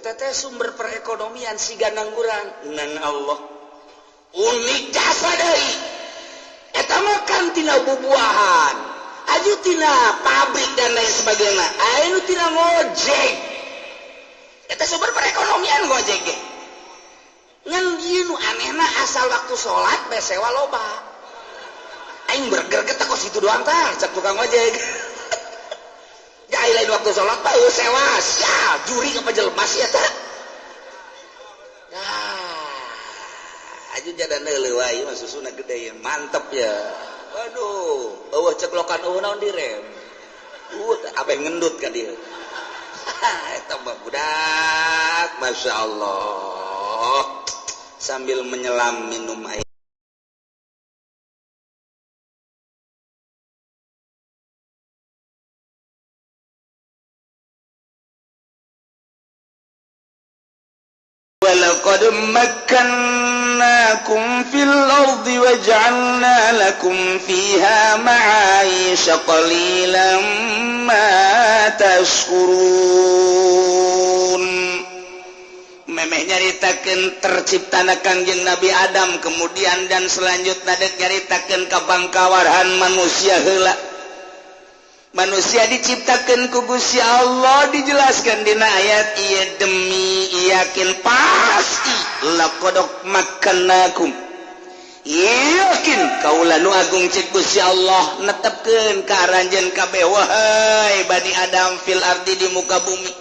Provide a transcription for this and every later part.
Eta teh sumber perekonomian siga nang urang nang Allah. Unik jasa deui. Eta mah kan tina bubuahan, aju tina pabrik dan lain sebagainya. Aya nu tina ngojek. Eta sumber perekonomian ngojek ge. Ngan ieu nu anehna asal waktu salat bae sewa loba. Aing berger teh kos itu doang tah cak tukang ojek. Ya lain waktu salat mah sewa sia juri apa jelema sia tah. Nah, aju jadan deuleu wae mah susuna gede ya, mantep ya. Waduh, eueuh ceklokan eueuh naon direm. Abeh ngendut ka dieu. Eta mah budak, Masya Allah. Sambil menyelam minum air. Walaqad makkannakum fil ardi waja'alna lakum fiha ma'aisha qalilan ma tashkurun. Memeh nyaritakeun terciptana Kangjeng Nabi Adam kemudian dan selanjutna dek nyaritakeun kabangkawarhan manusia heula. Manusia diciptakan ku Gusti Allah dijelaskan dina ayat ieu demi yakin pasti laqad makkannakum yakin kaula nu agung cek Gusti Allah netepkeun ka aranjeun kabeh wahai Bani Adam fil ardi di muka bumi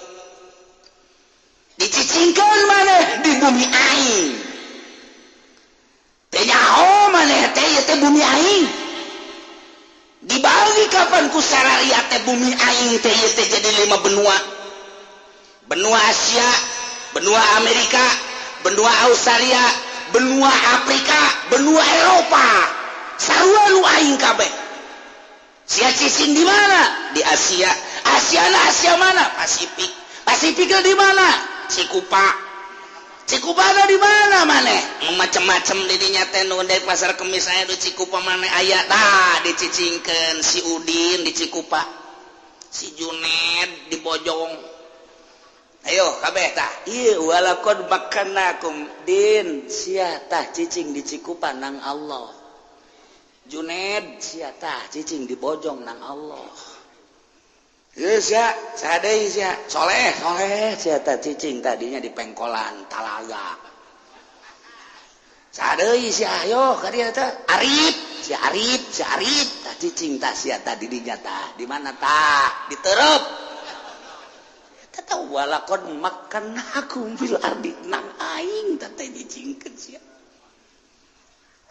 dicicingkeun maneh di bumi aing teh nyaho maneh teh ieu teh bumi aing dibagi kapan ku sararia teh bumi aing teh ieu teh jadi 5 benua. Benua Asia, benua Amerika, benua Australia, benua Afrika, benua Eropa. Sarua nu aing kabeh. Sia cicing di mana? Di Asia. Asia na Asia mana? Pasifik. Pasifik di mana? Cikupa. Cikupana di mana maneh? Macem-macem didinya teh nu dari pasar Kemis aya di Cikupa maneh aya tah dicicingkeun si Udin di Cikupa. Si Juned di Bojong. Ayo kabeh tah. Ieu walaqad makkanakum din sia tah cicing di Cikupa nang Allah. Juned sia tah cicing di Bojong nang Allah. Ieu sia sadeui sia soleh soleh sia tah cicing tadinya di Pengkolan Talaga. Sadeui sia ayo ka dieu teh Arif sia Arif sia Arif tah cicing tah sia tah di dinya tah di mana tah diterep. Eta tah walaqad makkanakum fil ardi nang aing tah teh dicingkeun sia.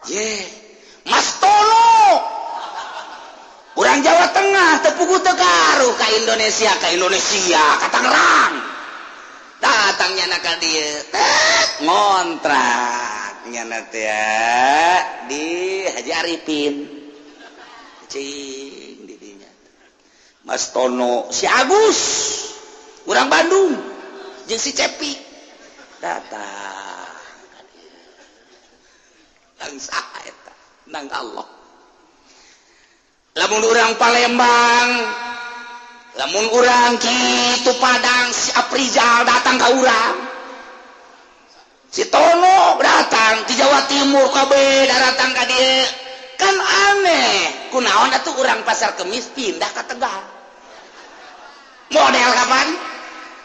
Ye Mas Tono urang Jawa Tengah tepugu teu karuh ka Indonesia ka Tangerang. Datang nyana ka dieu, tet ngontrak nyana teh di Haji Arifin. Cing di dinya. Mas Tono, si Agus, urang Bandung, jeung si Cepi. Datang. Nang saha eta? Nang Allah. Lamun urang Palembang, lamun urang kitu Padang, si Aprizal datang ka urang. Si Tono datang di Jawa Timur kabeh datang ka dieu. Kan aneh, kunaon atuh urang Pasar Kemis pindah ka Tegal. Model kapan?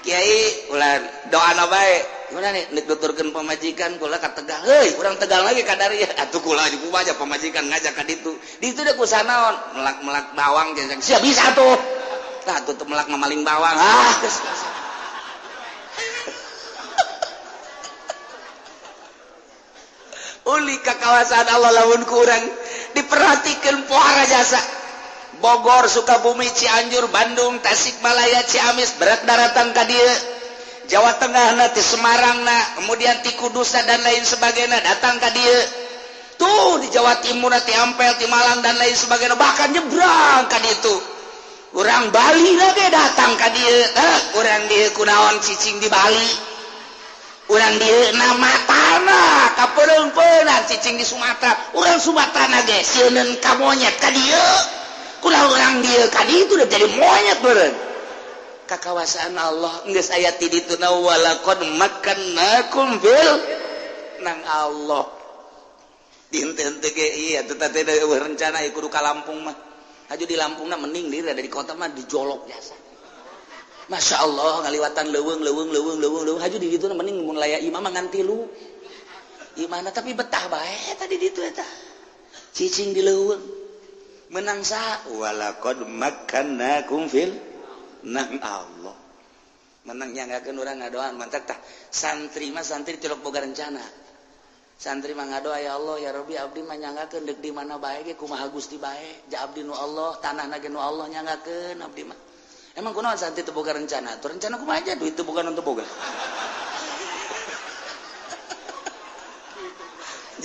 Kiai ulah doana bae. Gimana nih, nek nuturkeun pamajikan kula ka Tegal. Heuy, urang Tegal lagi ka dieu. Atuh kula kumaha pamajikan ngajak ka ditu. Ditu deh kusanaon, melak-melak bawang jeung sia bisa tuh. Tah tutup melak mamaling bawang. Ah, geus. Uli ka kawasan Allah lamun ku urang diperhatikeun pohara jasa. Bogor, Sukabumi, Cianjur, Bandung, Tasikmalaya, Ciamis berat daratan ka dieu. Jawa Tengah na, ti Semarang na, kemudian ti Kudus dan lain sebagainya datang ka dieu. Tuh di Jawa Timur na, ti Ampel, ti Malang dan lain sebagainya bahkan nyebrang ka ditu. Urang Bali na ge datang ka dieu. Urang dieu kunaon cicing di Bali. Urang dieu na matana kapereung-peunang cicing di Sumatera. Urang Sumatera na ge sieuneun ka monyet ka dieu. Kunaon urang dieu ka ditu udah jadi monyet beureun. Kakawasaan Allah geus aya ti dituna walaqad makkannakum fil nang Allah. Dinten teh ge iya teu teh rencana kudu ka Lampung mah. Haju di Lampungna mending diri dari kota mah dijolok jasa. Masya Allah ngaliwatan leuweung leuweung leuweung leuweung leuweung haju di ditu mending mun laya imah mah ngan tilu. Imahna tapi betah bae tadi ditu eta. Cicing di leuweung. Menang saha? Walaqad makkannakum fil nang Allah. Menang nyanggakeun urang ngadoan mantak tah. Santri mah santri tilok boga rencana. Santri mah ngadoa ya Allah ya Rabbi abdi mah nyanggakeun deuk di mana bae ge kumaha Gusti bae. Ja abdi nu Allah, tanahna ge nu Allah nyanggakeun abdi mah. Emang kunaon santri teu boga rencana? Tuh rencana kumaha aja duit teu boga nu teu boga.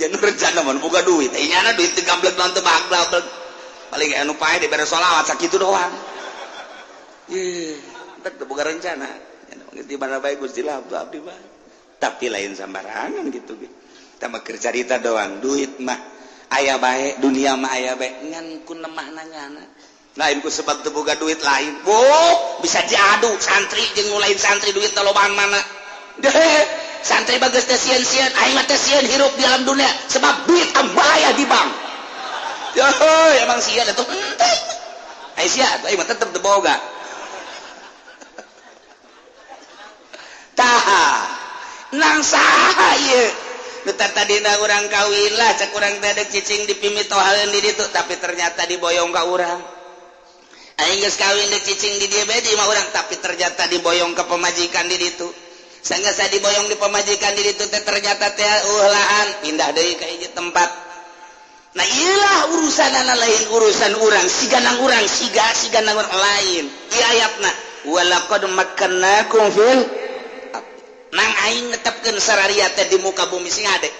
Jangan rencana mah boga duit. Inyana duit teu gablek naon teu baglek. Paling anu pae dibere sholawat sakitu doang. Ye, teu boga rencana. Di mana bae Gusti lah abdi mah. Tapi lain sambarangan gitu ge. Tah mah keur carita doang, duit mah aya bae, dunia mah aya bae ngan ku nemahna nyana. Lain ku sebab teu boga duit lain. Boh, bisa diadu santri jeung nu lain santri duit lobaan mana. Deh, santri bagus teh sieun-sieun, aing mah teh sieun hirup di alam dunia sebab duit ambaya di bank. Yo, emang sia atuh henteu. Ai sia atuh aing mah tetep teu boga. Tah, nang saha ieu? Nu tadina urang kawin lah cek urang teh deuk cicing di pimitohaeun di ditu tapi ternyata diboyong ka urang. Aing geus kawin deuk cicing di dieu bae di imah urang tapi ternyata diboyong ka pamajikan di ditu. Sanggeus diboyong di pamajikan di ditu teh ternyata teh lahan pindah deui ka hiji tempat. Nah ieulah urusanana lain urusan urang siga nang urang siga siga nang urang lain. Ieu ayatna walaqad makkannakum fil nang aing netepkeun sararia teh di muka bumi sing ade.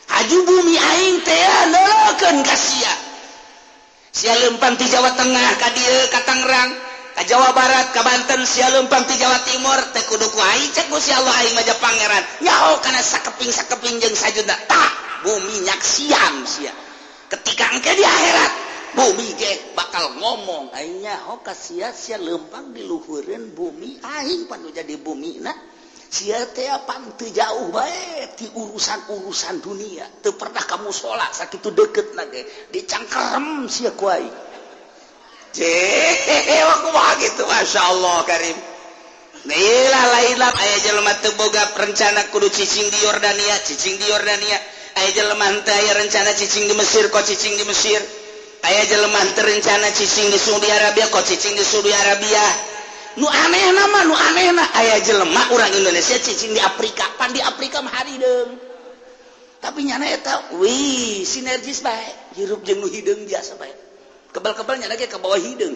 Haju bumi aing teh leulekeun ka sia. Sia leumpang ti Jawa Tengah ka dieu ka Tangerang, ka Jawa Barat, ka Banten, sia leumpang ti Jawa Timur teh kudu ku aing cek Gusti Allah aing mah pangeran. Nyaho kana sakeping-sakeping jeung sajudna. Tah bumi nyaksian sia. Ketika engke di akhirat bumi ge bakal ngomong aing nyaho ka sia sia leumpang di luhureun bumi aing pan nu jadi bumina. Sia teh pan teu jauh bae ti urusan-urusan dunia. Teu pernah kamu salat sakitu deketna ge dicangkerem sia ku aing. Jeh, kumaha kitu masyaallah karim. Ilah lain aya jelema teu boga rencana kudu cicing di Yordania, cicing di Yordania. Aya jelema teu aya rencana cicing di Mesir, kok cicing di Mesir. Aya jelema teu rencana cicing di Saudi Arabia, kok cicing di Saudi Arabia. Nu anehna mah nu anehna aya jelema urang Indonesia cicing di Afrika, pan di Afrika mah harideung. Tapi nyana eta wih sinergis bae, hirup jeung nu hideung biasa bae. Kebal-kebal nyana ge ka bawah hideung.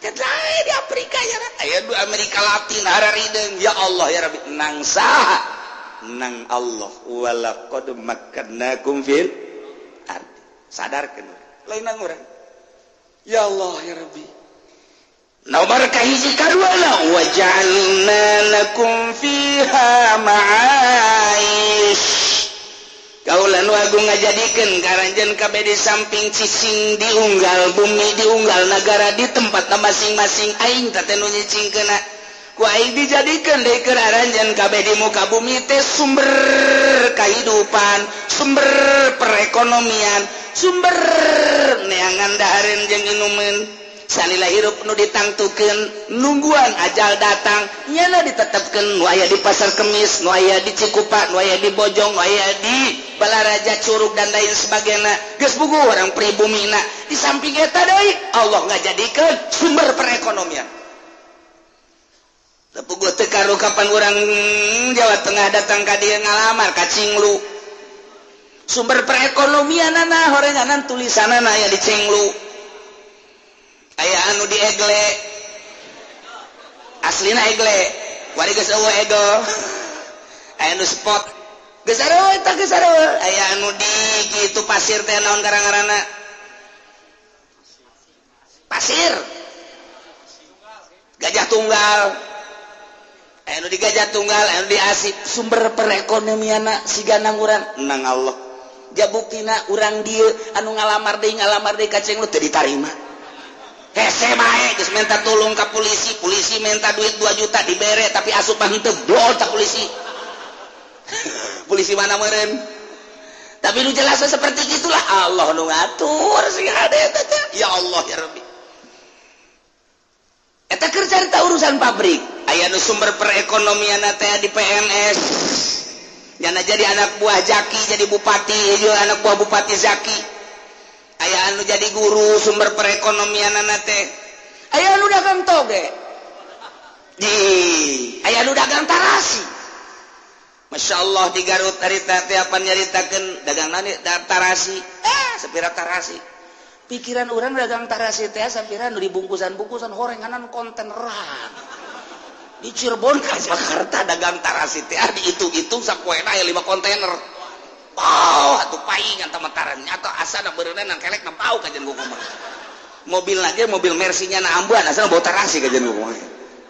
Lain di Afrika ya, aya du Amerika Latin harideung. Ya Allah ya Rabbi nang saha? Nang Allah walaqad makkannakum fil ardi. Sadarkeun lain nang urang. Ya Allah ya Rabbi. Nomor kahiji kadua wa ja'alna lakum fiha ma'aish. Kaulan wagu ngajadikeun karanjeun kabeh di samping cicing diunggal bumi diunggal nagara di tempatna masing-masing aing teh nu nyicingkeunna. Ku aing dijadikeun deui keur aranjeun kabeh di muka bumi teh sumber kahidupan, sumber perekonomian, sumber neangan dahareun jeung inumeun. Salila hirup nu ditangtukeun nungguan ajal datang nyana ditetepkeun nu aya di Pasar Kemis, nu aya di Cikupa, nu aya di Bojong, nu aya di Balaraja, Curug dan lain sebagainya. Geus bugu orang pribumina. Di samping eta deui Allah ngajadikeun sumber perekonomian. Teu puguh teu karu kapan urang Jawa Tengah datang ka dieu ngalamar ka Cinglu. Sumber perekonomianana horenganan tulisanana aya di Cinglu. Aya anu di Egle aslina Egle wari geus eueuh Egel aya anu spot geus sarua eta geus sarua aya anu di kitu pasir teh naon ngaranna pasir Gajah Tunggal aya anu di Gajah Tunggal aya anu di Asip sumber perekonomianna siga nang urang nang Allah jabuktina urang dieu anu ngalamar deui ka Cenglu teu ditarima. Hese bae geus minta tolong ka polisi, polisi minta duit 2 juta dibere tapi asup mah henteu blol ta polisi. Polisi mana meureun? Tapi nu jelas seperti itulah Allah nu ngatur sing hade eta teh. Ya Allah ya Rabbi. Eta keur carita urusan pabrik, aya nu sumber perekonomian teh di PNS. Nyana jadi anak buah Zaki jadi bupati, jeung anak buah Bupati Zaki. Aya anu jadi guru sumber perekonomianana teh. Aya anu dagang toge. Di aya anu dagang tarasi. Masya Allah di Garut harita teh apa nyaritakeun dagang nani tarasi. Sapira tarasi. Pikiran urang dagang tarasi teh sapira nu dibungkusan-bungkusan horenganan konteneran. Di Cirebon ka Jakarta dagang tarasi teh dihitung-hitung sapoena aya 5 kontainer. Oh, atuh paingan tamataran atau asana beureunan nang kelek nang pau kajian kumaha. Mobil lagi mobil Mercy-nya na ambuan asana bau tarasi kajian kumaha.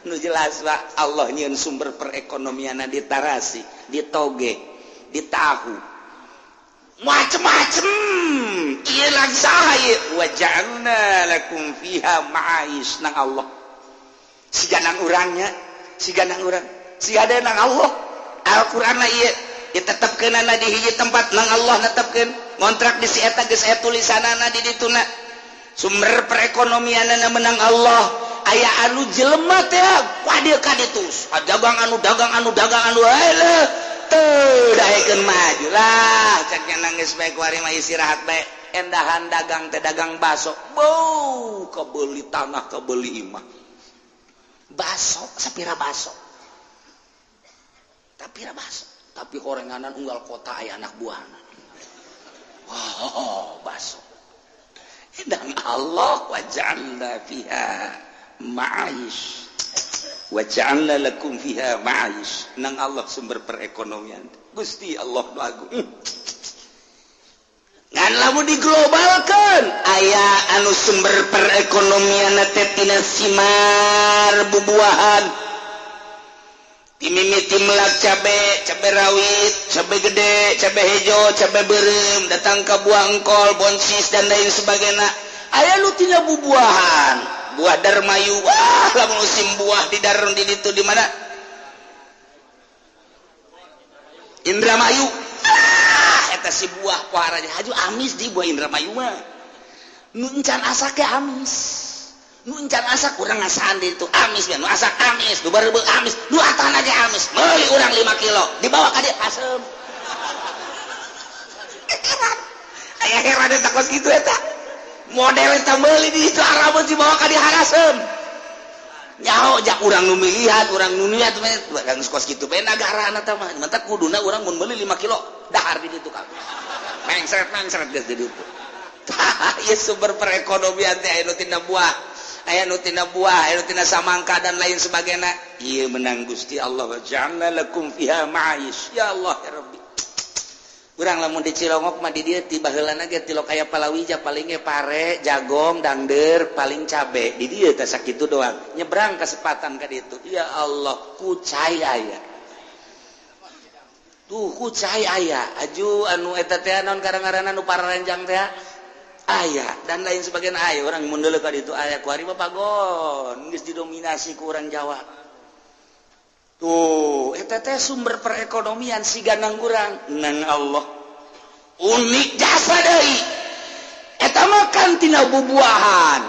Nu jelas Pak, Allah nyieun sumber perekonomianna di tarasi, di toge, di tahu. Macem-macem. Ieu lagi saha ieu? Wa ja'alna lakum fiha ma'ais nang Allah. Siga nang urangnya, siga nang urang, siga nang Allah. Al-Qur'an na ieu ditetapkeunana di hiji tempat nang Allah netepkeun ngontrak di si eta geus aya tulisanana di dituna sumber perekonomianana menang Allah aya anu jelema teh wadieu ka ditu dagang anu dagang anu dagang anu heuh teu daekeun maju lah cek nya nangis bae kuari mah istirahat bae endahan dagang teh dagang baso bau kebeuli tanah kebeuli imah baso sapira baso tapira baso tapi horenganan unggal kota aya anak buahna. Oh, baso. Dan Allah wa ja'alna fiha ma'aish. Wa ja'alna lakum fiha ma'aish. Nang Allah sumber perekonomian. Gusti Allah nu agung. Ngan lamun diglobalkeun aya anu sumber perekonomian teh tina simar bubuahan. Timimiti melak cabe, cabe rawit, cabe gede, cabe hejo, cabe beureum, datang ke buah engkol, bonsis dan lain sebagainya. Aya nu tina bubuahan, buah darmayu, wah lamun musim buah di darun di ditu di mana? Indramayu. Ah, eta si buah poharanya haju amis di buah Indramayu mah. Nu encan asak ge amis. Nu encan asak urang ngasaan di itu amis ya, nu asak amis, nu bareubeuh amis, nu atana ge amis. Meuli urang 5 kilo, dibawa ka dieu asem. Heran. Aya heran eta kos kitu eta. Model eta meuli di itu Arab dibawa ka dieu harasem. Nyaho jak urang nu milihat, urang nu niat kan kos kitu bae nagarana tah mah. Mantak kuduna urang mun meuli 5 kilo dahar di ditu kabeh. Mengsret-mengsret geus di ditu. Tah, ieu sumber perekonomian teh aya nu tina buah. Aya nu tina buah, aya nu tina samangka dan lain sebagainya. Ieu menang Gusti Allah wa ja'alna lakum fiha ma'aish. Ya Allah ya Rabbi. Urang lamun di Cilongok mah di dieu ti baheulana ge tilok aya palawija paling ge pare, jagong, dangder, paling cabe. Di dieu teh sakitu doang. Nyebrang kesempatan ka ditu. Ya Allah, kucai aya. Tuh kucai aya. Aju anu eta teh naon karang-ngaranna nu pararanjang teh aya dan lain sebagainya aya. Urang mun deuleu ka ditu aya kuari mah pagon geus didominasi ku urang Jawa. Tuh, eta teh sumber perekonomian siga nang urang nang Allah. Unik jasa deui. Eta mah kan tina bubuahan,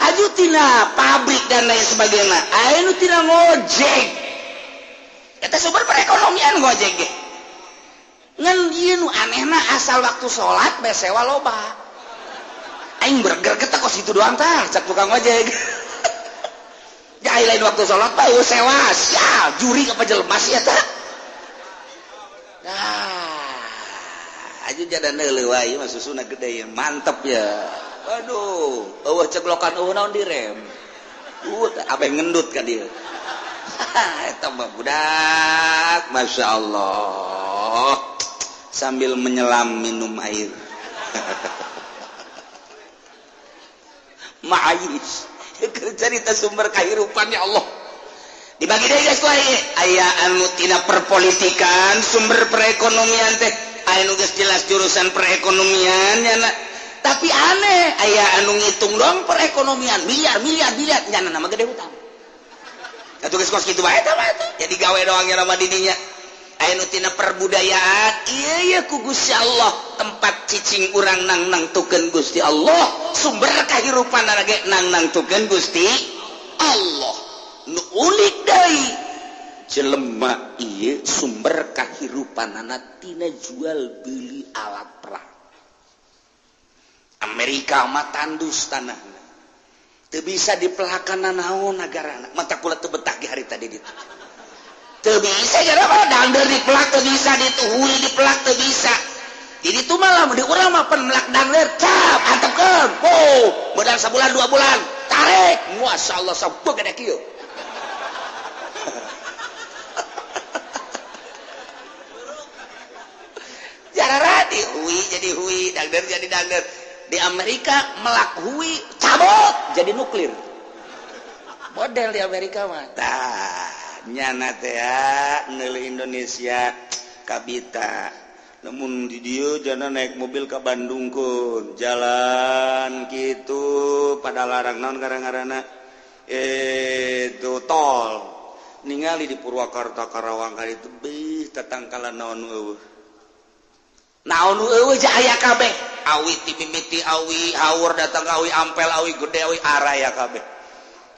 aju tina pabrik dan lain sebagainya. Aya nu tina ngojek. Eta sumber perekonomian ngojek ge. Ngan ieu nu anehna asal waktu salat bae sewa loba. Aing bergerget kos itu doang tah cak tukang ojek. Jai lain waktu sholat bae sewa sial juri apa jelema sih eta. Nah, aju jadan deuleu wae mah susuna gede ya mantep ya. Aduh, eueuh ceglokan eueuh naon direm. Abeh ngendut ka dieu. Eta mah budak, masyaallah. Sambil menyelam minum air. Ma'ayis. Cerita sumber kehidupan ya Allah. Dibagi deui guys ku aya anu tina perpolitikan sumber perekonomian teh aya nu geus jelas jurusan perekonomian nya Tapi aneh, aya anu ngitung doang perekonomian miliar miliar miliar, nyana nama gede hutang. Atuh geus kos kitu bae eta mah atuh. Jadi gawe doang nya mah didinya. Aya nu tina perbudayaan, ieu ye ku Gusti Allah tempat cicing urang nang nangtukeun Gusti Allah, sumber kahirupan ge nang nangtukeun Gusti Allah. Nu unik deui jelema ieu sumber kahirupanana tina jual beli alat perang. Amerika mah tandus tanahna. Teu bisa dipelakan naon nagarana. Mata kula teu betah ge hari tadi ditu. Teu bisa gara mah dangdeur dipelak teu bisa, dituhui dipelak teu bisa. Jadi itu malah di urang mah pen melak dangdeur cap antepkeun. Oh, modal sabulan 2 bulan tarik. Masyaallah sabuk gede kieu. Jarara di hui jadi hui, dangdeur jadi dangdeur. Di Amerika melak hui cabut jadi nuklir. Model di Amerika mah. Tah, nyana teh neuleuh Indonesia kabita. Namun di dieu jana naik mobil ka Bandung kun, jalan kitu pada larang naon ngaran-ngaranna itu tol. Ningali di Purwakarta Karawang ka ditu beuh tatangkalan naon eueuh. Naon eueuh aya kabeh. Awi ti mimiti awi haur datang awi ampel awi gede awi araya kabeh.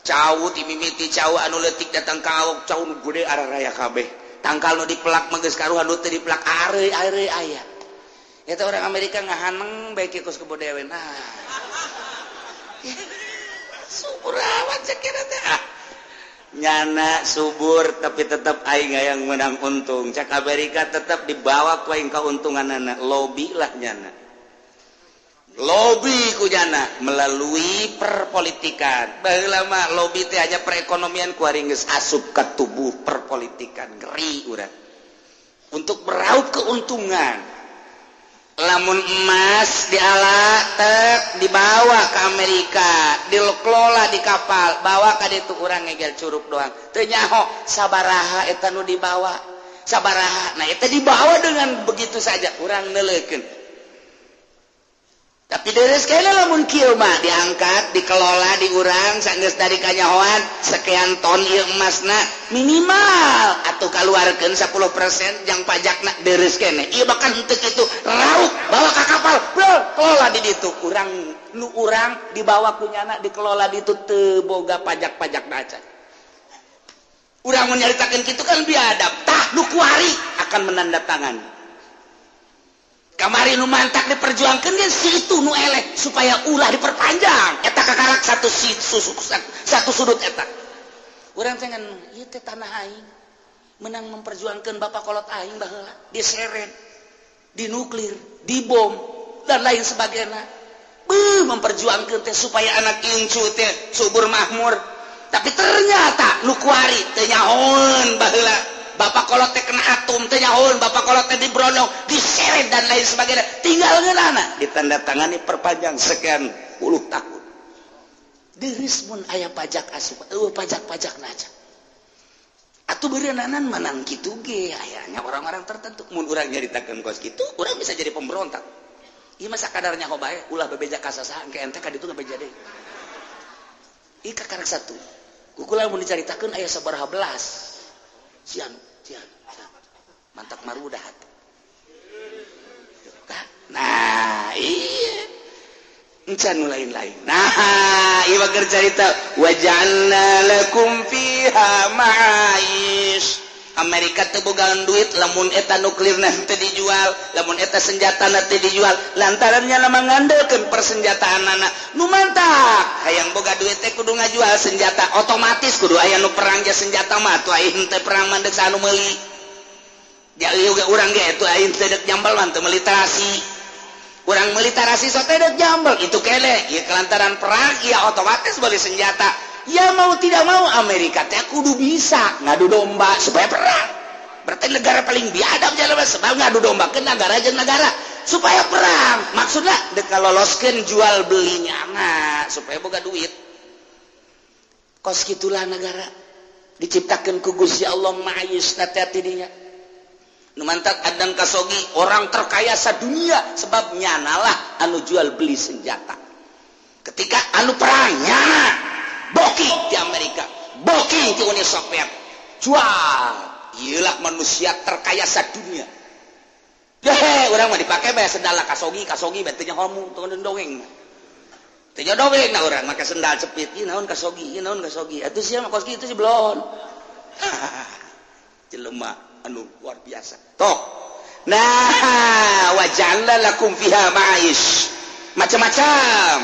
Cau ti mimiti cau anu leutik datang ka awok cau nu gede araya kabeh. Tangkal nu dipelak mah geus karuhan nu teu dipelak areuy-areuy aya. Eta orang Amerika ngahaneng bae kieu kos kebo dewe. Nah. Subur amat sakira teh. Nyana subur tapi tetap aing hayang menang untung. Cak Amerika tetap dibawa ku aing kauntunganana, lobi lah nyana. Lobi ku nyana melalui perpolitikan. Baheula mah lobi teh hanya perekonomian ku ari geus asup ka tubuh perpolitikan ngeri urang. Untuk meraup keuntungan. Lamun emas diala tek dibawa ke Amerika, dikelola di kapal, bawa ka ditu urang ngegel curug doang. Teu nyaho sabaraha eta nu dibawa, sabaraha. Nah eta dibawa dengan begitu saja urang neuleukeun. Tapi deres kene lamun kieu mah diangkat, dikelola di urang sanggeus dari kanyahoan sekian ton ieu emasna minimal atuh kaluarkeun 10% jang pajakna deres kene. Ieu bahkan henteu kitu raup bawa ka kapal, bro, kelola di ditu. Urang nu urang dibawa ku nyana dikelola di ditu teu boga pajak-pajak acan. Urang mun nyaritakeun kitu kan biadab. Tah nu kuari akan menandatangani. Kamari nu mantak diperjuangkeun ge si itu nu eleh supaya ulah diperpanjang. Eta kakarak satu sudut eta. Urang teh ngan ieu teh tanah aing. Menang memperjuangkeun bapak kolot aing baheula, diseret, dinuklir, dibom dan lain sebagainya. Beuh memperjuangkeun teh supaya anak incu teh subur makmur. Tapi ternyata nu kuari teh nyahoeun baheula. Bapak kolot teh kena atom teh nyahoeun, bapak kolot teh dibrondong, diseret dan lain sebagainya. Tinggal ngeunana ditandatangani perpanjang sekian puluh tahun. Deris mun aya pajak asup, eueuh pajak-pajak naca. Atuh beureunanan menang kitu ge ayanya orang-orang tertentu. Mun urang nyaritakeun kos kitu, urang bisa jadi pemberontak. Ieu mah sakadarnya ho bae, ulah bebeja ka sasaha engke ente ka ditu ngabeja deui. Ieu kakarak satu. Kukula mun dicaritakeun aya sabaraha belas. Sian sian mantap marudah. Nah iya encan nu lain-lain. Nah ieu mah keur carita waja'alna lakum fiha ma'aish. Amerika teu bogaan duit lamun eta nuklirna teu dijual, lamun eta senjatana teu dijual, lantaran nya mah ngandelkeun persenjataanana. Nu mantak hayang boga duit teh kudu ngajual senjata, otomatis kudu aya nu perang ge senjata mah atuh aing teh perang mah deuk anu meuli. Ja ieu ge urang ge atuh aing teh deuk jambal mah teu meuli tarasi. Urang meuli tarasi sok teh deuk jambal itu kene ieu kelantaran perang ieu otomatis meuli senjata. Ya mau tidak mau Amerika teh kudu bisa ngadu domba supaya perang. Berarti negara paling biadab jalan sebab ngadu domba ke negara jeung negara supaya perang. Maksudna dek loloskeun jual belinya nah, supaya boga duit. Kos kitulah negara diciptakeun ku Gusti Allah ma'ayisna teh tidinya. Nu mantak Adnan Khashoggi orang terkaya sadunia sebab nyanalah anu jual beli senjata. Ketika anu perang nyana booking di Amerika, booking di Uni Soviet, jual. Iyalah manusia terkaya sadunia. Hehe, urang mah dipake bae sendal Khashoggi, Khashoggi bae teu nyaho teu dongeng. Teu dongeng na urang make sendal cepit, ieu naon Khashoggi, ieu naon Khashoggi. Atuh sia mah kos kitu sih belon. Jelema anu luar biasa. Toh. Nah, waja'alna lakum fiha ma'aish. Macam-macam.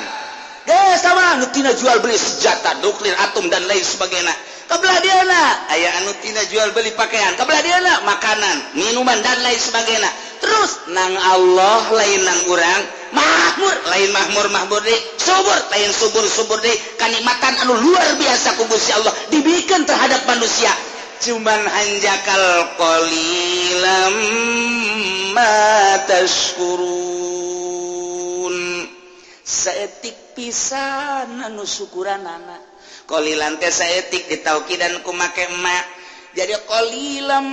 Geus sama nu tina jual beli senjata nuklir, atom dan lain sebagainya. Kabelah dieuna aya anu tina jual beli pakaian, kabelah dieuna makanan, minuman dan lain sebagainya. Terus nang Allah lain nang urang, makmur lain makmur makmur deui, subur lain subur subur deui, kanikmatan anu luar biasa ku Gusti Allah dibikeun terhadap manusia. Cuman hanjakal qalilam ma tashkurun. Saetik pisan anu syukuranana. Qalilan teh saetik ditaukidan ku make ma. Jadi qalilam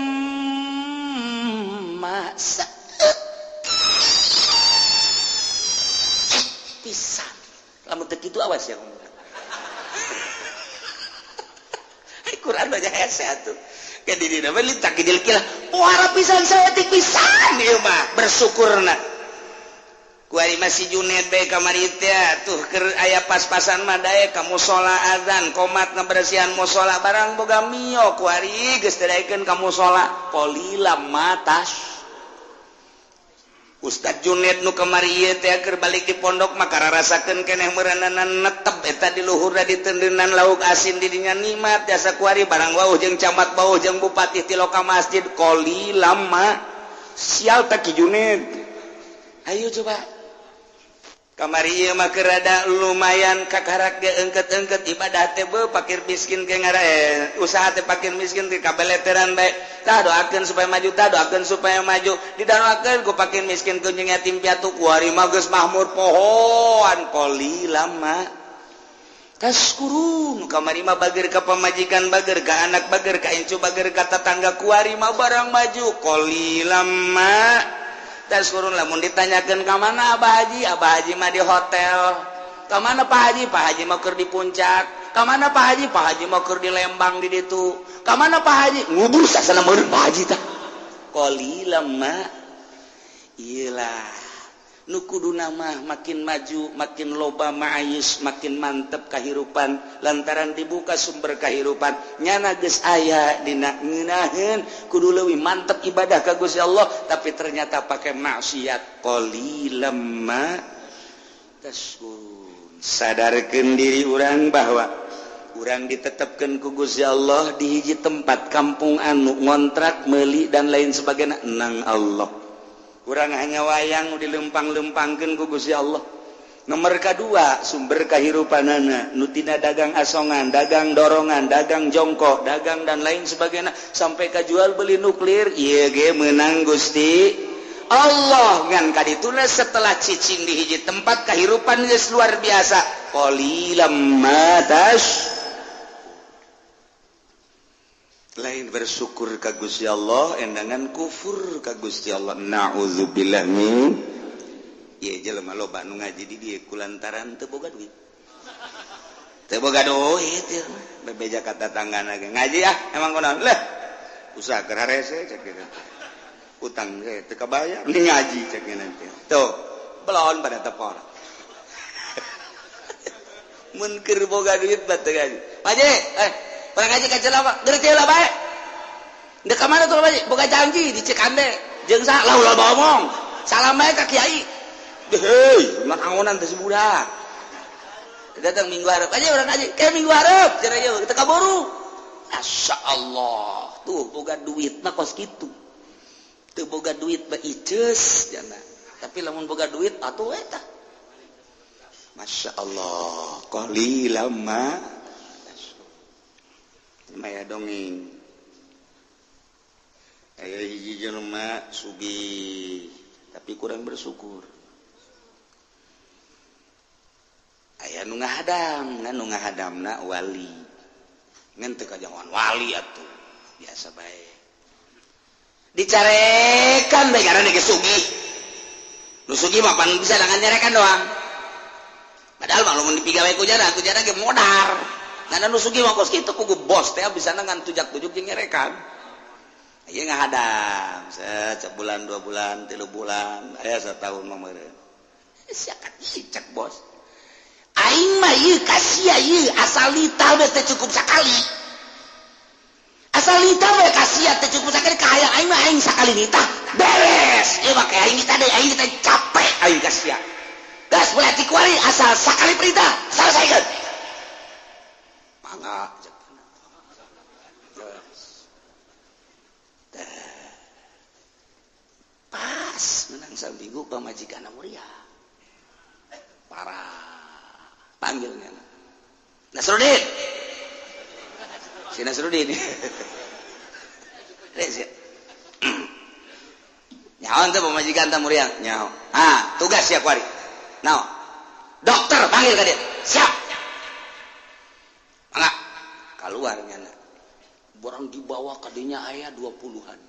ma saetik pisan. Lamun teu kitu awas ya. Quran baca hese atuh. Ke di dina mah litak kijil kilah. Pohara pisan saetik pisan ieu mah bersyukurna. Kuari masih Junet bae kamari teh tuh keur aya pas-pasan mah daek ka musala azan komat ngabersihan musala barang boga mio kuari geus daekeun ka musala qalilam matas. Ustad Junet nu kamari ieu teh keur balik di pondok mah kararasakeun keneh meureunana netep eta di luhurna ditendenan lauk asin di dinya nikmat jasa kuari barang wauh jeung camat bauh jeung bupati ti loka masjid qalilam ma sial teh Ki Junet. Ayo coba kamari ieu mah keur rada lumayan kakarak ge engket-engket ibadah teh beuh pakir miskin ke ngara usaha teh pakir miskin teh kabeleteran bae. Tah doakeun supaya maju, tah doakeun supaya maju. Didoakeun ku pakir miskin ku jeung yatim piatu kuari mah geus mahmur pohoan qalilam ma tashkurun. Kamari mah bager ka pamajikan, bager ka anak, bager ka incu, bager ka tetangga kuari mah barang maju qalilam ma tashkurun. Lamun ditanyakeun ka mana Abah Haji, Abah Haji mah di hotel. Ka mana Pak Haji? Pak Haji mah keur di puncak. Ka mana Pak Haji? Pak Haji mah keur di Lembang di ditu. Ka mana Pak Haji? Ngubur sasana meureun Pak Haji tah. Qalilam ma. Iyalah. Nu kuduna mah makin maju, makin loba ma'ayis, makin mantep kahirupan lantaran dibuka sumber kahirupan. Nyana geus aya dina ngeunaheun kudu leuwih mantep ibadah ka Gusti Allah, tapi ternyata pakai maksiat. Qalilam ma tashkurun. Sadarkeun diri urang bahwa urang ditetepkeun ku Gusti Allah di hiji tempat kampung anu ngontrak, meuli dan lain sebagainya nang Allah. Urang hanya wayang dilempang-lempangkeun ku Gusti Allah. Nomor kedua sumber kahirupanana nu tina dagang asongan, dagang dorongan, dagang jongkok, dagang dan lain sebagainya sampai ka jual beli nuklir ieu ge meunang Gusti Allah. Ngan kadituna setelah cicing di hiji tempat kahirupan geus luar biasa. Qalilam ma tash. Lain bersyukur ka Gusti Allah endangan kufur ka Gusti Allah. Na'udzubillah min. Ieu jelema loba nu ngaji di dieu kulantaran teu boga duit. Teu boga duit ieu mah bebeja ka tatanggana ge ngaji ah emang kunaon leh usaha keur harese cek kitu. Utang ge teu kabayar ni ngaji cek nanti. Tuh belon pada tepor. Mun keur boga duit mah teu ngaji. Paje orang ngaji ka celama, geus lah bae. Ndek ka mana tuh bae? Boga janji di Cikande. Jeung saha lah ulah ngomong. Salam bae ka kiai. Heuy, mah angonan teh si budak. Datang minggu hareup aja urang ngaji. Ke minggu hareup cenah ieu teu kaburu. Masya Allah. Tuh boga duit mah kos kitu. Teu boga duit mah iceus jana. Tapi lamun boga duit atuh eta. Masya Allah. Qalilam ma maya dongeng. Aya hiji jelema sugih tapi kurang bersyukur. Aya nu ngahadam, nu ngahadamna wali. Ngan teu kajangan wali atuh, biasa bae. Dicarekan bae karena geus sugih. Nu sugih mah pan bisa dengan nyarekan doang. Padahal mah lamun dipigawe ku jara ge modar. Ngan nu sugih mah kos kitu kugu bos teh bisa ngan tujak-tujuk jeung nyarekan. Ieu ngahadam sebulan 2 bulan 3 bulan aya satahun mah meureun. Sia kacicak bos. Aing mah ieu ka sia ieu asal nitah we teh cukup sakali. Asal nitah we ka sia teh cukup sakali kahayang aing mah aing sakali nitah beres. Ieu mah aing nitah deui aing nitah capek aing ka sia. Geus berarti kuari asal sakali perintah selesaikeun. Mangga pas menang saminggu pamajikan muria. Parah. Panggilnya Nasruddin. Si Nasruddin. Nyaho teh pamajikan teh muriang nyaho. Ah, tugas sia kuari. Naon? Dokter panggil ka dia. Siap. Mangga. Kaluar nyana. Borang dibawa ka dinya aya 20-an.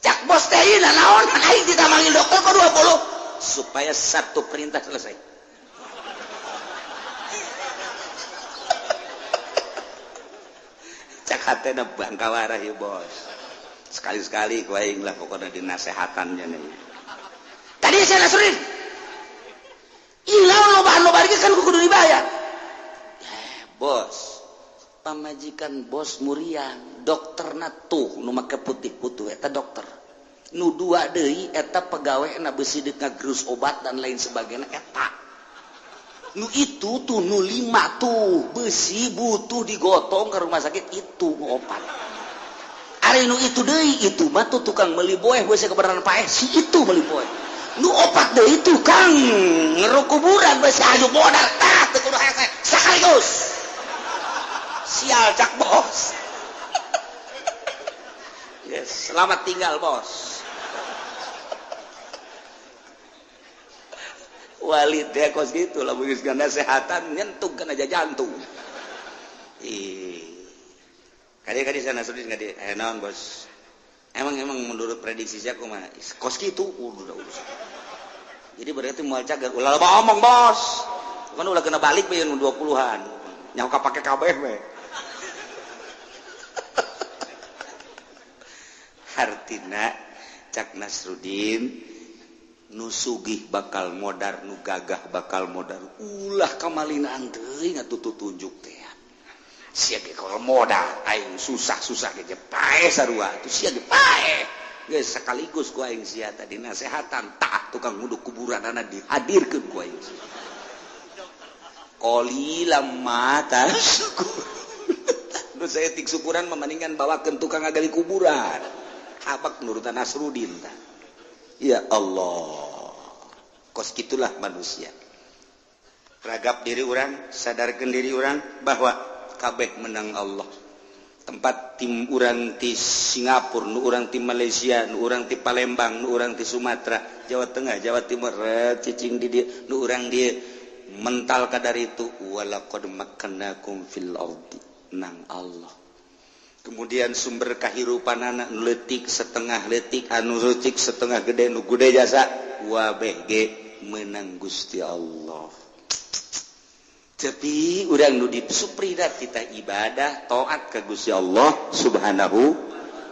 Cak bos teh ieu naon aing tidak manggil dokter kok 20 supaya satu perintah selesai. Cak hatena bangkawarah ieu bos. Sekali-sekali ku aing lah pokona dinasehatan nya. Tadi saya Nasruddin. Ieu lawan loba-loba ge kan kudu dibayar. Bos, pamajikan bos muriang, dokterna tuh nu make putih-putih eta dokter. Nu dua deui eta pegawena beusi deuk ngagerus obat dan lain sebagainya eta. Nu itu tuh nu 5 tuh beusi butuh digotong ke rumah sakit itu nu 4. Ari nu itu deui itu mah tuh tukang meuli boeh beusi kebenaran paeh si itu meuli boeh. Nu 4 deui tukang ngeruk kuburan beusi aju modal tah teu kudu hese sekaligus. Sial cak bos. Yes, selamat tinggal bos. Walid teh kos gitu lah geus nasehatan nyentuh kana jantung. Ih. Kadi-kadi sana Nasruddin kadi naon bos. Emang menurut prediksi saya kumaha? Kos kitu udah urusan. Jadi berarti moal cager ulah loba omong bos. Kan ulah kena balik we nu 20-an. Nyaho ka pake kabeh we. Hartina cak Nasruddin nu sugih bakal modar nu gagah bakal modar ulah kamalinaan teuing atuh tutunjuk teh sia ge kalau modar aing susah-susah ge paeh sarua atuh sia ge paeh geus sekaligus ku aing sia tadi nasehatan tah tukang nguduk kuburanana dihadirkeun ku aing qalilam ma tasyukur. Nu saeutik syukuran mendingan bawakeun tukang ngagali kuburan habak nurutan Nasruddin tah. Ya Allah, kos gitulah manusia. Ragap diri orang, sadarkan diri orang bahwa kabeh menang Allah. Tempat tim urang ti Singapura, nu urang ti Malaysia, nu urang ti Palembang, nu urang ti Sumatera, Jawa Tengah, Jawa Timur, cicing di dieu, nu urang dieu mental kadar itu walaqad makkannakum fil ardi nang Allah. Kemudian sumber kahirupan anak letik setengah letik anu letik setengah gede nu gede jasa wabeh ge menang Gusti Allah. Tapi urang nu disupridat kita ibadah taat ka Gusti Allah Subhanahu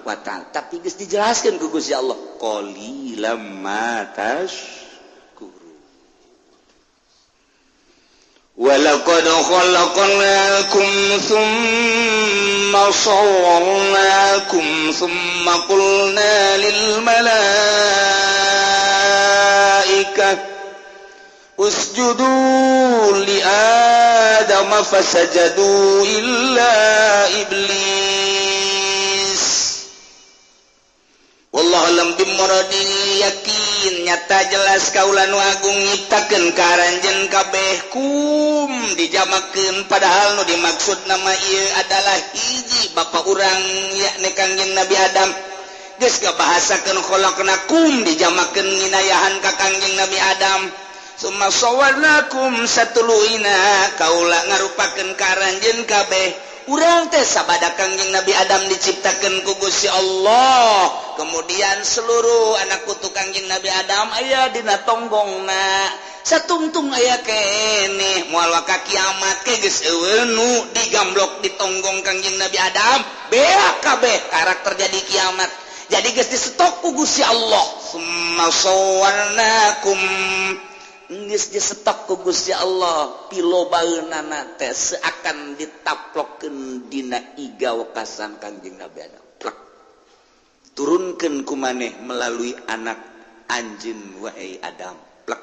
wa ta'ala. Tapi geus dijelaskeun ku Gusti Allah qalilam ma tashkuru. Walaqad khalaqnakum thumma صورناكم ثم قلنا للملائكة اسجدوا لآدم فسجدوا إلا إبليس والله alam bimuradi yakin nyata jelas kaula nu agung nyiptakeun ka aranjeun kabeh kum dijamakeun padahal nu dimaksud nama ieu adalah hiji bapa urang yakni Kangjeng Nabi Adam geus ngabahasakeun khalaqnakum dijamakeun nginayahan ka Kangjeng Nabi Adam summa sawwarnakum satuluina kaula ngarupakeun ka aranjeun kabeh Urang teh sabada Kangjeng Nabi Adam diciptakeun ku Gusti Allah, kemudian seluruh anak putu Kangjeng Nabi Adam aya dina tonggongna, satungtung aya keneh moal waka kiamat ke geus euweuh nu digamblok di tonggong Kangjeng Nabi Adam, beak kabeh karak terjadi kiamat. Jadi geus disetok ku Gusti Allah. Summa sawwarnakum, geus disetok ku Gusti Allah pilobaeunana teh seakan ditaplokkeun dina iga wekasan Kangjeng Nabi Adam. Plek. Turunkeun ku maneh melalui anak anjeun wahai Adam. Plek.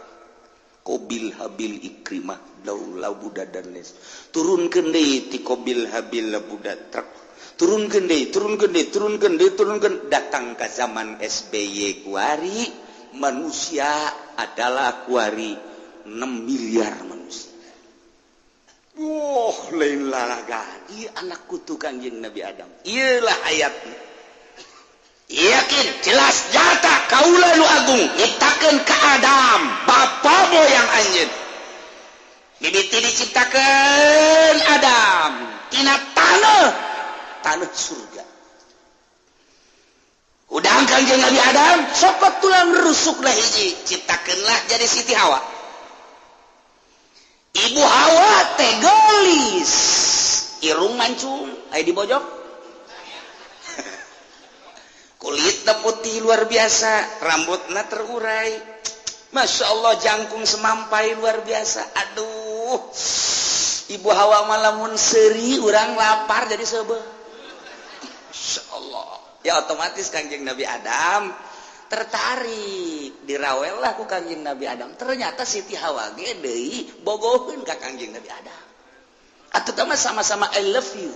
Kobil Habil Ikrimah Labuda dan les. Turunkeun deui ti Kobil Habil Labuda trek. Turunkeun deui, turunkeun deui, turunkeun deui, turunkeun, datang ka zaman SBY kuari, manusia adalah kuari 6 miliar manusia. Wah, lain lalaga. Ieu anak kutu Kangjeng Nabi Adam. Ieulah ayatna. Yakin jelas nyata kaula nu agung nyiptakeun ka Adam, bapa moyang anjeun. Mimiti diciptakeun Adam tina tanah, tanah surga. Udang Kangjeng Nabi Adam sokot tulang rusukna hiji, ciptakeunlah jadi Siti Hawa. Ibu Hawa teh geulis, irung mancung, aya di bojok. Kulitna putih luar biasa, rambutna terurai. Masya Allah, jangkung semampai luar biasa. Aduh, Ibu Hawa malamun seuri urang lapar jadi seubeuh. Masya Allah. Ya otomatis Kangjeng Nabi Adam tertarik, dirawel lah ku Kangjeng Nabi Adam. Ternyata Siti Hawa ge deui bogoheun ka Kangjeng Nabi Adam. Atuh mah sama-sama I love you.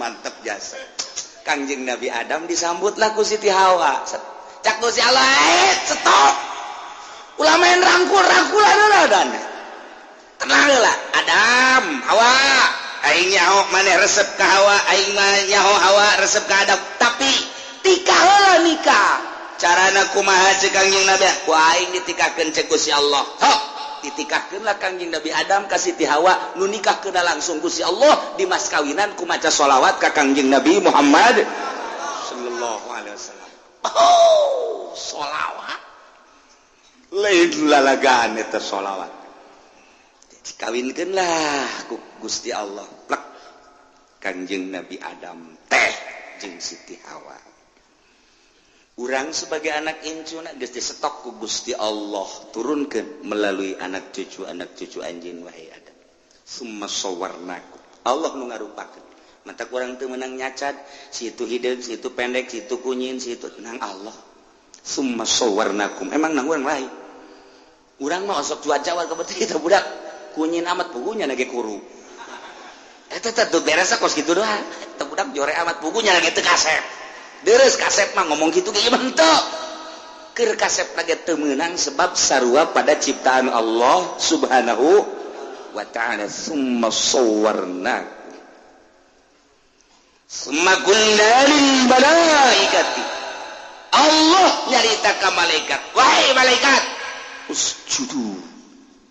Mantep jasa. Kangjeng Nabi Adam disambutlah ku Siti Hawa. Cak Gusti Allah, stop. Ulah main rangkul-rangkulan heula dan. Tenang heula, Adam, Hawa. Aing nyaho maneh resep ka Hawa, aing mah nyaho Hawa resep ka Adam. Tapi tikah heula nikah. Carana kumaha ceuk Kangjeng Nabi? Ku aing ditikahkeun ceuk Gusti Allah. Hok, ditikahkeunlah Kangjeng Nabi Adam ka Siti Hawa, nu nikahkeunna langsung Gusti Allah di mas kawinan ku maca sholawat ka Kangjeng Nabi Muhammad sallallahu alaihi wasallam. Oh, sholawat. Lain lalagaan eta sholawat. Dikawinkeunlah ku Gusti Allah. Plek. Kangjeng Nabi Adam teh jeung Siti Hawa. Urang sebagai anak incuna geus disetok ku Gusti Allah, turunkeun melalui anak cucu anjeun wahai Adam. Summa sawarnakum. Allah nu ngarupakeun. Mata kurang teu meunang nyacat, si itu hideung, si itu pendek, si itu kunyin, si itu nang Allah. Summa sawarnakum. Emang nang urang lain. Urang mah osok cuaca war kebetul itu budak kunyin amat pugunya lagi kuru. Eta teh teu beres kos kitu doang. Eta budak jore amat pugunya lagi teu kasep. Deres kasep mah ngomong kitu ge ieu mah henteu. Keur kasep lagi teu meunang sebab sarua pada ciptaan Allah Subhanahu wa ta'ala. Summa sawarnakum. Summa qulna lil malaikati. Allah nyarita ka malaikat, wahai malaikat, usjudu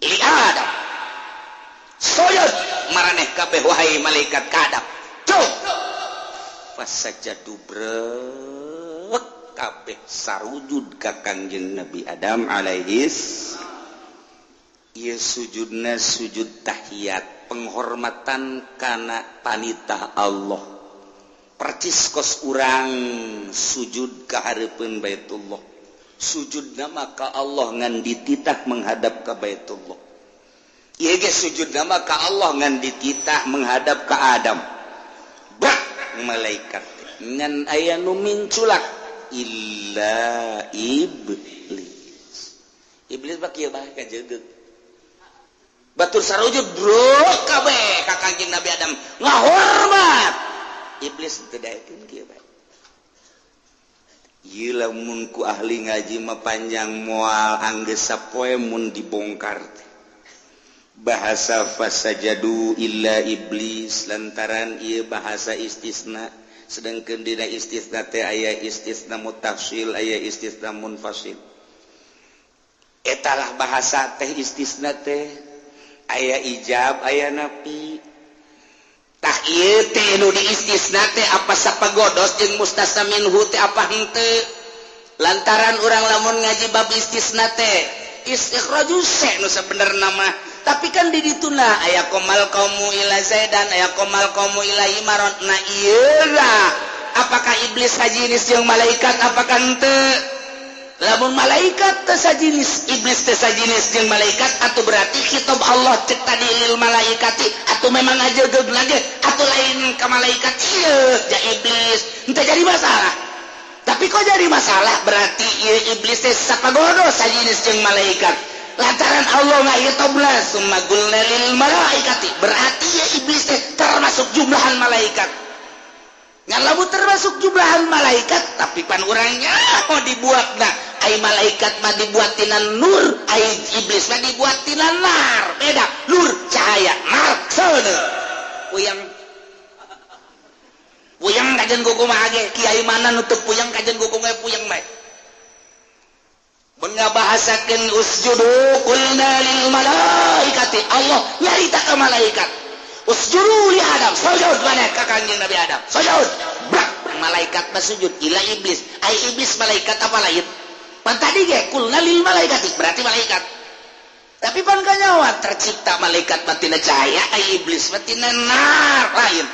li Adam. Sujud maraneh kabeh wahai malaikat ka Adam. Cuk. Fasajadu brek kabeh sarujud ka Kangjeng Nabi Adam alaihis. Ieu sujudna sujud tahiyat, penghormatan kana panitah Allah. Percis kos urang sujud ka hareupeun Baitullah. Sujudna maka Allah ngan dititah menghadap ka Baitullah. Ieu ge sujudna maka Allah ngan dititah menghadap ka Adam. Bak malaikat ngan aya nu minculak illa iblis. Iblis bak ieu bae kajegeug. Batur sarujud bro kabeh ka Kangjeng Nabi Adam ngahormat. Iblis teu daekeun kieu bae. Ieu lamun ku ahli ngaji mah panjang moal anggeus sapoe mun dibongkar teh. Bahasa fasajadu illa iblis lantaran ieu bahasa istisna, sedangkeun dina istisna teh aya istisna mutafsil, aya istisna munfasil. Etalah bahasa teh istisna teh aya ijab, aya nafi. Tah ieu teh nu diistisna teh apa sapagodos jeung mustasna minhu teh apa henteu. Lantaran urang lamun ngaji bab istisna teh istikhraju se nu sabenerna mah, tapi kan di dituna aya qomal qaumu ila zaidan, aya qomal qaumu ila imaron. Nah ieu lah apakah iblis sajinis jeung malaikat apakah henteu? Lamun malaikat teu sajinis, iblis teu sajinis jeung malaikat, atau berarti khitab Allah cek tadi lil malaikati atau memang ajegeug lagi atau lain ka malaikat ieu ja iblis henteu jadi masalah. Tapi kok jadi masalah berarti ieu iblis teh sapagodo sajinis jeung malaikat. Lantaran Allah ngahitobna summa qulna lil malaikati, berarti ieu iblis teh termasuk jumlahan malaikat. Ngan lamun termasuk jumlahan malaikat tapi pan urangnya mau dibuatna ai malaikat mah dibuat tina nur, ai iblis mah dibuat tina nar. Beda, nur cahaya, nar seuneu. Puyeng puyeng kajen kumaha ge kiai mana nutup puyeng kajen kumaha puyeng bae. Mun ngabahasakeun usjudu qulna lil malaikati, Allah nyarita ka malaikat usjudu li Adam, sujud maneh ka Kangjeng Nabi Adam, sujud. Brak, malaikat mah sujud ila iblis. Ai iblis malaikat apa lain? Pan tadi ge qulna lil malaikati berarti malaikat. Tapi pan kanyawa tercipta malaikat mah tina cahaya, ai iblis mah tina nar lain.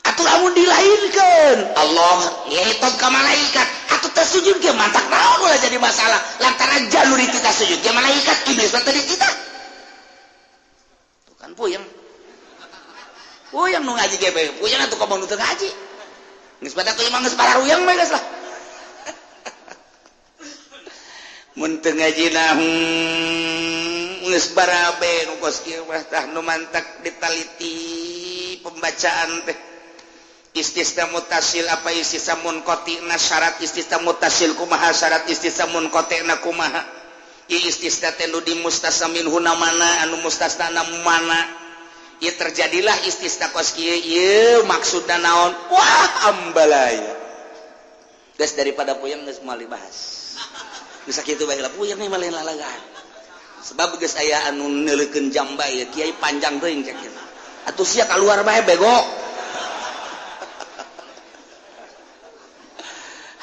Atuh lamun dilainkeun Allah ngitom ka malaikat atuh teu sujud ge mantak naon ulah jadi masalah. Lantaran jalur kita sujud ge malaikat, iblis mah teu dicipta. Tuh kan puyeng. Puyeng nu ngaji ge bae, puyeng atuh komo nu teu ngaji. Geus pada tuh emang geus pararuyeng bae geus lah. Mun teu ngaji nah geus barabe nu kos kieu mah tah nu mantak ditaliti pembacaan teh. Istisna mutasil apa istisna munqati'na, syarat istisna mutasil kumaha, syarat istisna munqati'na kumaha. Ieu istisna teh nu di mustasna minhu mana anu mustasna mana. Ieu terjadilah istisna kos kieu ieu maksudna naon? Wah ambalaya. Geus daripada puyeng geus moal dibahas. Geus sakitu bae lah puyeng mah lain lalagaan. Sebab geus aya anu neuleukeun jam bae kiai panjang teuing cek kieu. Atuh sia kaluar bae bego.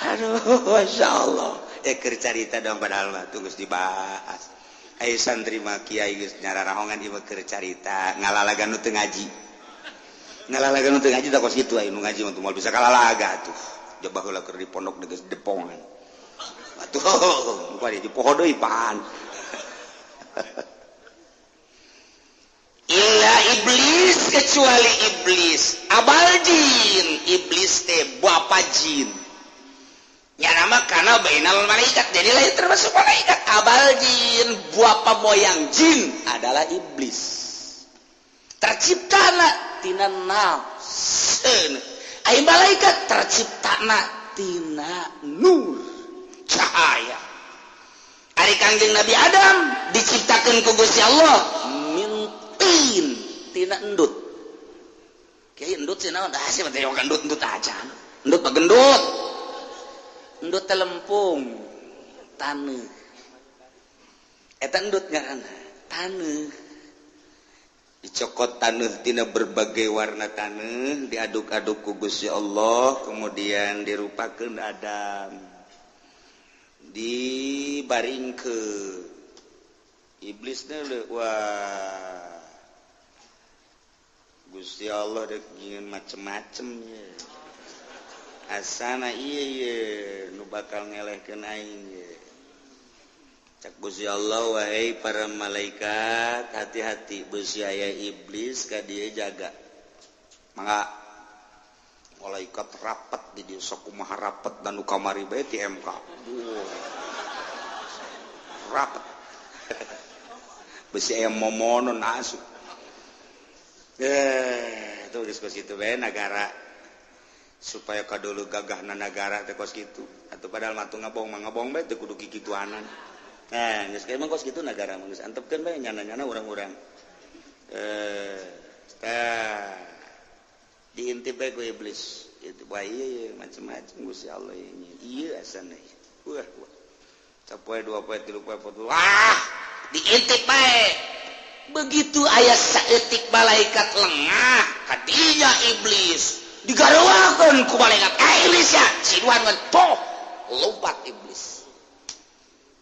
Aduh, Masya Allah. Keur carita dong padahal mah tuh geus dibahas. Ai santri mah kiai geus nyararahongan ieu mah keur carita ngalalagan nu teu ngaji. Ngalalagan nu teu ngaji tah kos kitu aya nu ngaji mah moal bisa kalalaga atuh. Coba heula keur di pondok geus depongan. Atuh, muka di poho deui pan. Illa iblis kecuali iblis. Abal jin, iblis teh bapa jin. Ya nama karena bainal malaikat, jadi lain termasuk malaikat. Abal jin, bapa moyang jin adalah iblis. Terciptana tina nafs. Ai malaikat terciptana tina nur, cahaya. Ari Kangjeng Nabi Adam diciptakeun ku Gusti Allah min tin, tina endut. Kiai endut sih naon? Ah sih mah teh endut-endut aja. Endut mah gendut. Endut telempung taneuh. Eta endut ngaranna taneuh. Dicokot taneuh tina berbagai warna taneuh, diaduk-aduk ku Gusti Allah, kemudian dirupakeun Adam. Dibaringkeun. Iblis teh wah Gusti Allah dek nyieun macem-macem ye. Asana ieu ye nu bakal ngelehkeun aing ye. Cak Gusti Allah, wahai para malaikat, hati-hati beusi aya iblis ka dieu jaga. Mangga malaikat rapat di dieu sok kumaha rapat dan nu kamari bae ti MK. Rapat. Beusi aya momonon asup. Tuh geus kos kitu bae nagara. Supaya kadulu gagahna nagara teh kos kitu. Atuh padahal mah teu ngabong mah ngabong bae teu kudu kikituanan. Nah, geus emang kos kitu nagara mah geus antepkeun bae nyana-nyana urang-urang. Tah diintip bae ku iblis. Itu bae ieu macam-macam Gusti Allah ieu. Ieu asana. Wah, wah. Sapoe dua poe tilu poe empat. Wah, diintip bae. Begitu aya saeutik malaikat lengah kadinya iblis digaruakeun ku malaikat. Iblis ya ciduhan kan poh lompat iblis.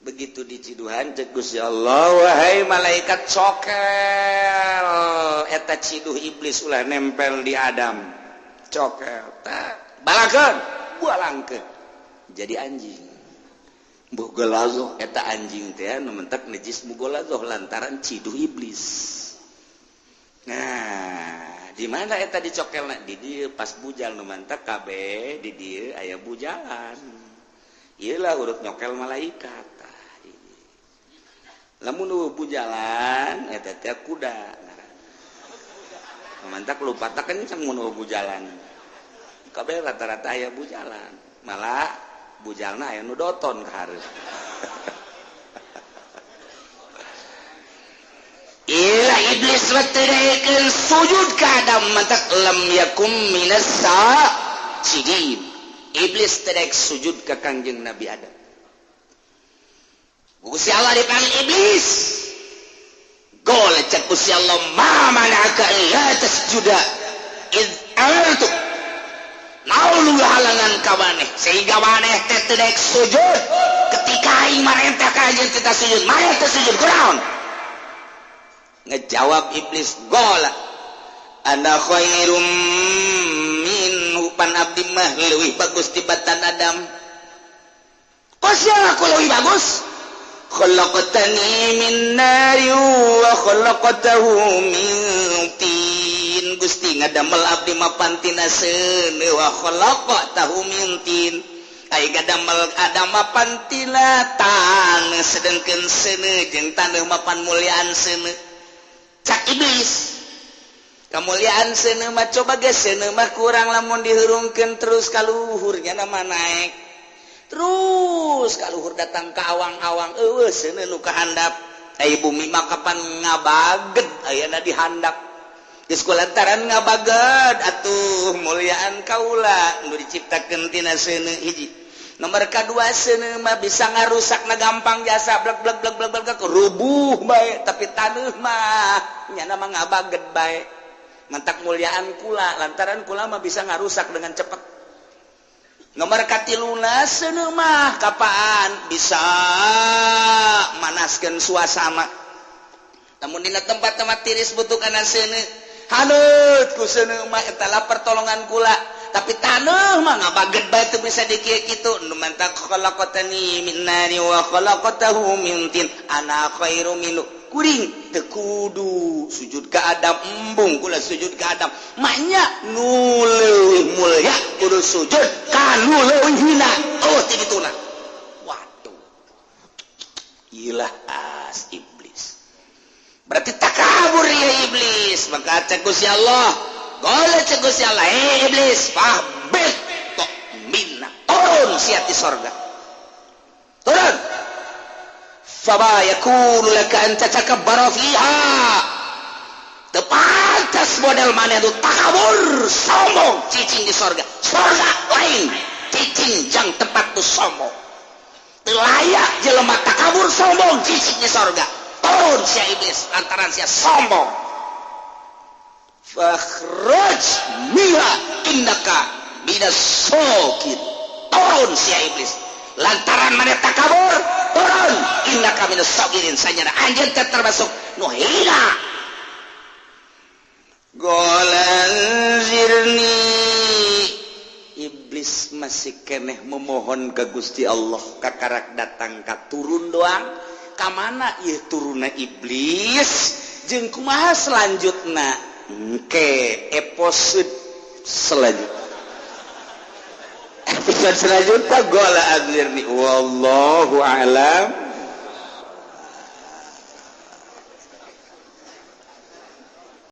Begitu diciduhan cek Gusti Allah, wahai malaikat cokel eta ciduh iblis ulah nempel di Adam. Cokel tak balakeun bualangkeun jadi anjing. Mugolazoh eta anjing teh nu mentek najis mugolazoh lantaran ciduh iblis. Nah, di mana eta dicokelna? Di dieu pas bujal nu mantak kabeh di dieu aya bujalan. Ieu lah urut nyokel malaikat. Tah ini. Lamun nu bujalan eta teh kuda ngaranna. Nu mantak lupatna kenceng mun bujalan. Kabeh rata-rata aya bujalan. Malah bujalna aya nu doton ka hareup. Ila iblis teu sujud ka Adam mantak lam yakum minas sajidin. Iblis teu sujud ka Kangjeng Nabi Adam. Gusti Allah dipanggil iblis. Gol cek Gusti Allah, ma mana'aka la tasjuda id amartu. Naon halangan ka maneh sehingga maneh teh teu daek sujud ketika aing marentah ka anjeun teh sujud, maneh teh sujud kunaon? Ngejawab iblis, gola ana khairum minhu, pan abdi mah leuwih bagus tibatan Adam. Kok sia aku leuwih bagus? Khalaqtani min nari wa khalaqtahu min tin. Gusti ngadamel abdi mah pantina seuneu wa khalaqtahu min tin. Ai ngadamel Adam mah pantina taneuh sedengkeun seuneu jeung taneuh mah pan muliaan seuneu. Cak iblis, kemuliaan seuneu mah coba ge seuneu mah kurang lamun dihurungkeun terus kaluhurnya nama naik terus kaluhur datang ka awang-awang eueuh seuneu nu kahandap. Ai bumi mah kapan ngabaged ayeuna dihandap geus kulantaran ngabaged atuh muliaan kaula nu diciptakeun tina seuneu hiji. Nomor kadua seuneu mah bisa ngarusakna gampang jasa blek blek blek blek blek rubuh bae, tapi taneuh mah nyana mah ngabaged bae. Mantak muliaan kula lantaran kula mah bisa ngarusak dengan cepat. Nomor katiluna seuneu mah kapaan bisa manaskeun suasana. Lamun dina tempat-tempat tiris butuh kana seuneu, haneut ku seuneu mah eta lah pertolongan kula. Tapi taneuh mah ngabaged bae teu bisa dikieu kitu. Nu mantak khalaqtani min nari wa khalaqtahu min tin ana khairu minhu. Kuring teu kudu sujud ka Adam, embung kula sujud ka Adam. Maknya nu leuwih mulya kudu sujud ka nu leuwih hina. Oh ti dituna. Waduh. Ilah as iblis. Berarti takabur ya iblis. Maka cek Gusti Allah, golek cek Gusti Allah, hei iblis, fahbit tok minna, turun sia ti sorga. Turun. Fama yakunu laka an tatakabbara fiha. Teu pantas model maneh nu takabur, sombong, cicing di sorga. Sorga lain, cicing jang tempat nu sombong. Teu layak jelema takabur sombong cicing di sorga. Turun sia iblis lantaran sia sombong. Fakhruj minha innaka minas sokin. Turun sia iblis lantaran maneh takabur, turun innaka minas sokirin, sanyana anjeun teh termasuk nu hina. Golan zirni. Iblis masih keneh memohon ke Gusti Allah kakarak datang ka turun doang. Ka mana ieu turunna iblis jeung kumaha selanjutna? Engke episode selanjutnya. Episode selanjutnya gola azirni wallahu a'lam.